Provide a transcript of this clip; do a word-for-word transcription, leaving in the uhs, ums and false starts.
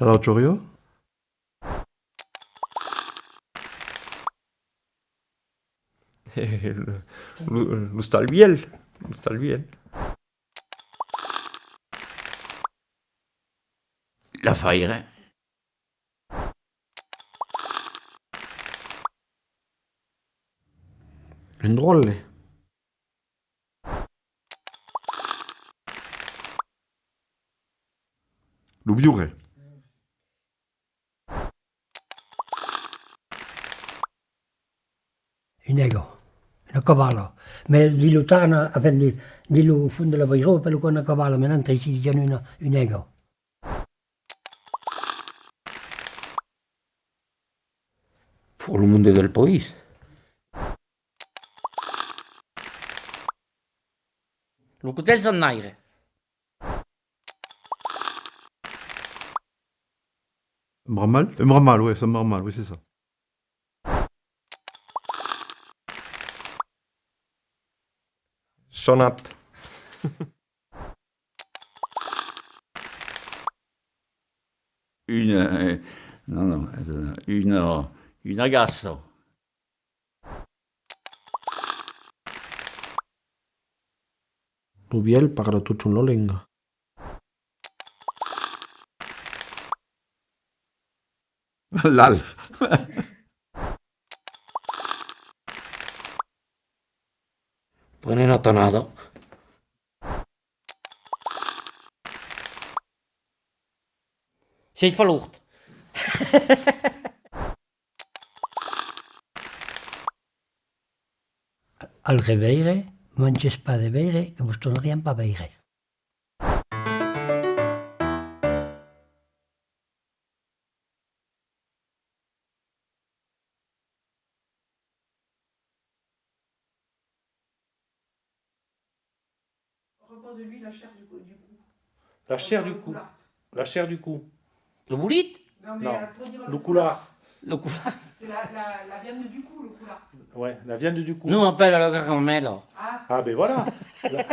Alautjorriá? Lo, lo, l'ostal vièlh, l'ostal vièlh. L'afaire. Un dròlle. Lo viure. Un èga, una cavala. Mès dins lo Tarn, enfin, dins, dins lo fons de l'Avairon, apèlan aquò una cavala, mès nautres aicí disiam una, un èga. Pour lo monde del país. Lo cotèl s'en aire. Un bramal? Un bramal, ouais, c'est un bramal, oui, c'est ça. Sonat. Una, eh, non, non, una, una agaça. Lo vièlh parla totjorn la lenga. L'al. Prene una tanada. Sièis falòrt. Al reveire, manges pas de veire, que vos tornariam pas veire. Repose-lui la chair du cou, du cou. La chair du cou. La chair du cou. Lo bolit? Non, mais, non, euh, pour dire lo colard. Lo colard. C'est la, la, la viande du cou, lo colard. Ouais, la viande du cou. Nous, on appelle la caramèla. Ah. Ah, ben voilà. La,